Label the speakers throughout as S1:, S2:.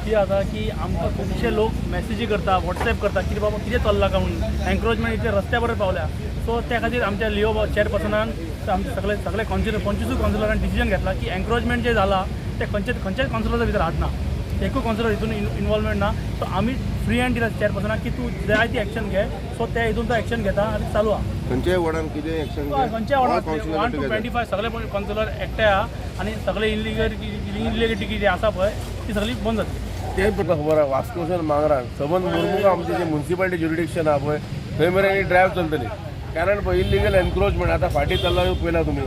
S1: कितें जाता की आमकां खुबशे लोक मॅसेजी करता, वॉट्सॅप करता, कितें बाबा कितें चल्लां काय म्हणून. एन्क्रोचमेंट इतले रस्त्या बरें पावल्या. सो त्या खातीर आमच्या लिओ चेअरपर्सनान, आमचे सगळे सगळे कावन्सिलर, 25 कावन्सिलरान डिसिजन घेतला की एन्क्रोचमेंट जें जाला तें खंयच्याच कावन्सिलराच्या भितर हात ना, एकूय कावन्सिलर हितून इनवॉल्वमेंट ना. सो आमी फ्री हँड दिला चेअरपर्सनाक की तूं जाय ती एक्शन घे. सो ते हितून तो एक्शन घेता आनी चालू आहा.
S2: खंयच्याय वॉर्डान कितें एक्शन?
S1: खंयच्या वॉर्डान 1 to 25 सगळे कावन्सिलर एकठांय आहा आनी सगळे इलिगल इलिगलिटी कितें आसा पळय ती सगळी बंद जातली.
S3: तें तुका खबर आहा, वास्कोसून मांगरान सबंद मुर्मुगांव आमचें जें मुन्सिपालिटी ज्युरिडिक्शन आहा पळय, थंय मेरेन ही ड्रायव्ह चलतली. कारण पळय, इलिगल एनक्रोचमेंट आतां फाटीं चल्ला पळयला तुमी.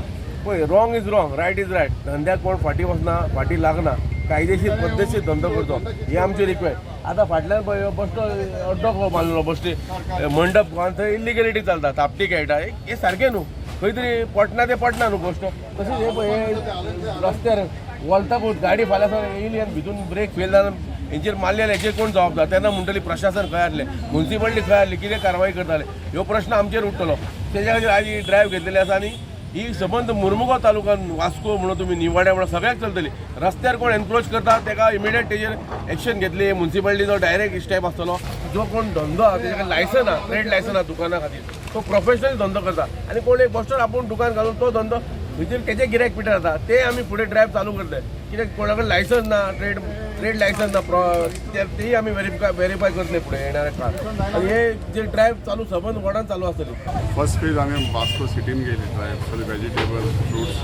S3: पळय, wrong is wrong, right is right. धंद्याक कोण फाटीं वचना, फाटीं लागना. कायदेशीर पद्दतशीर धंदो करचो ही आमची रिक्वेस्ट. आतां फाटल्यान पळय, बश्टो अड्डो कसो बांदलो, बश्टे मंडप गोवान, थंय इलिगलिटी चलता, तापटी खेळटा. हें सारकें न्हू. खंय तरी पटना तें पटना न्हू गोश्ट. तशेंच हें पळय, हे रस्त्यार वलता पळय, गाडी फाल्यां सर येयली आनी भितून ब्रेक फेल जावन हेंचेर मारले जाल्यार हेचेर कोण जबाबदार? तेन्ना म्हणटली प्रशासन खंय आसलें, मुन्सिपालिटी खंय आसली, कितें कारवाय करताले? ह्यो प्रश्न आमचेर उठ्ठलो. तेज्या खातीर आयज ही ड्रायव्ह घेतलेली आसा आनी ही सबंद मुर्मुगांव तालुक्यान, वास्को म्हणून तुमी निवाड्या म्हणून सगळ्याक चलतली. रस्त्यार कोण एनक्रोच करता तेका इमिडिएट तेजेर एक्शन घेतली. मुन्सिपालिटीचो डायरेक्ट स्टेप आसतलो. जो कोण धंदो आहा, तेजे कडेन लायसन आहा, ट्रेड लायसन आहा दुकाना खातीर, तो प्रोफेशनल धंदो करता आनी कोण एक बश्टो आपूण दुकान घालून तो धंदो भितर तेजे गिरायक पिटर जाता, ते आमी फुडें ड्रायव्ह चालू करतले. कित्याक कोणा कडेन लायसन्स ना, ट्रेड ट्रेड लायसन्स ना, तेय आमी वेरीफाय करतले फुडें येणाऱ्या काळात. आनी हे जे ड्रायव्ह चालू सबंद वॉर्डान चालू आसतली.
S4: फर्स्ट फेज आमी वास्को सिटीन गेली ड्रायव्ह, सगळे वेजिटेबल, फ्रुट्स.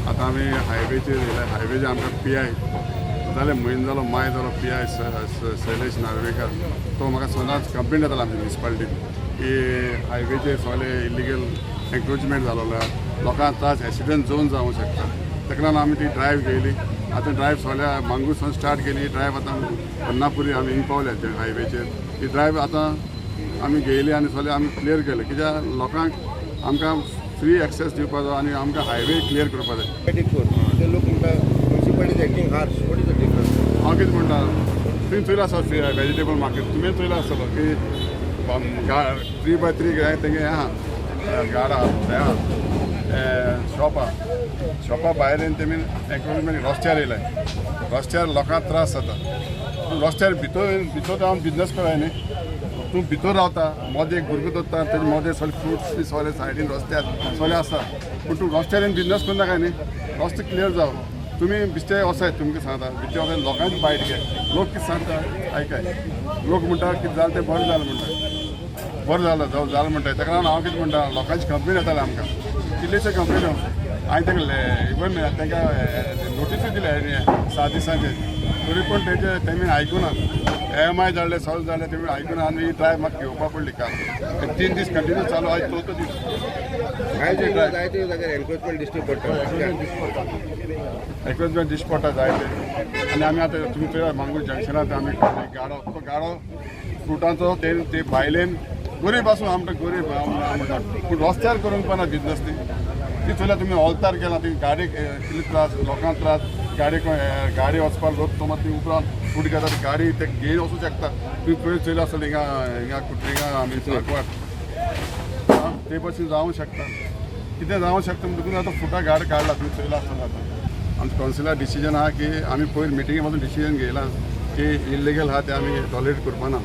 S4: आतां आमी हायवेचेर येयले. हायवेचेर आमकां पीआय जाले म्हयनो जालो, माय जालो. पीआय शैलेश नार्वेकर, तो म्हाका सदांच कंप्लेन येतालो आमच्या म्युनिसिपालिटीन की हायवेचेर सगळे इलिगल एन्क्रोचमेंट जालोलो आहा, लोकांक त्रास, एक्सिडंट झोन जावंक शकता. ताका लागून आमी ती ड्रायव्ह घेयली. आतां ड्रायव्ह सगळ्या मांगूरसून स्टार्ट केली ड्रायव्ह. आतां अन्नापुरी आमी हिंग पावल्या हायवेचेर. ही ड्रायव्ह आतां आमी घेयली आनी सगळें आमी क्लियर केलें, कित्याक लोकांक आमकां फ्री एक्सेस दिवपाचो आनी आमकां हायवे क्लियर करपा जाय.
S2: ते लोक म्हणटा municipality acting harsh. What is the difference?
S4: हांव कितें म्हणटा, तुमी चोयला आसतलो वेजिटेबल मार्केट, तुमी चोयला आसतलो की 3x3 तेंगे हें आहा, गार्ड आहा, हें आहा, शॉप आहा. शॉपा भायर येवन तेमी एन्क्रोचमेंट रस्त्यार येयले. रस्त्यार लोकांक त्रास जाता. पूण रस्त्यार भितर भितर रावन बिजनस करय न्ही. तूं भितर रावता, मोदें एक भुरगो दवरता, तेजे मोदें सगळे फ्रुट्स बी सगळे सायडीन रस्त्यार सगळे आसा. पूण तूं रस्त्यार येवन बिजनस करूं नाका न्ही. रस्तो क्लियर जावं. तुमी बिश्टे वसाय, तुमकां सांगता, बिश्टे वसाय, लोकांचे बायट घे. लोक कितें सांगता आयकाय. लोक म्हणटा कितें जालें तें बरें जालें म्हणटा, बरें जालें जावं जालें म्हणटा. ताका लागून हांव कितें म्हणटा, लोकांची कंप्लेन येताले आमकां, कितलेशे कंप्लेन. हांवें तांकां इवन तांकां नोटिसूय दिल्या 7 दिसांचे, तरी पूण तेजे तेमी आयकुना. एमआय जाल्ले, सगळें जालें, तेमी आयकुना आनी ही ड्रायव्ह म्हाका घेवपा पडली. काल 3 दीस कंटिन्यू चालू, आयज चवथो दीस.
S2: जायते जायते जाग्यार एनक्रोचमेंट दिश्टी पडटा.
S4: एन्क्रोचमेंट दिश्टी पडटा जायते. आनी आमी आतां तुमी चोया, मांगूर जंक्शनार आमी गाडो, तो गाडो फ्रुटांचो, ते ते भायलेन गरीब आसूं, आमकां गरीब म्हणटा, पूण रस्त्यार करूंक ना बिजनस. ती ती चोयल्या तुमी, ऑल्तार गेला, ती गाडी कितले त्रास, लोकांक त्रास. गाडी गाडी वचपाक लोक समज ती उपरांत फूट घेता, ती गाडी ते घेवन वचूंक शकता. तुमी पळय चोयला आसतलें, हिंगा हिंगा कुट्रिंगा आमी सांकवाळ ते भशेन जावंक शकता, कितें जावंक शकता. म्हणटकूच आतां फुटा गाड काडला, तुमी चोयला आसतलें. आतां आमचें कावन्सिलार डिसिजन आहा की आमी पयर मिटिंगे पासून डिसिजन घेयला की इल्लिगल आहा ते आमी टॉलरेट करपाना.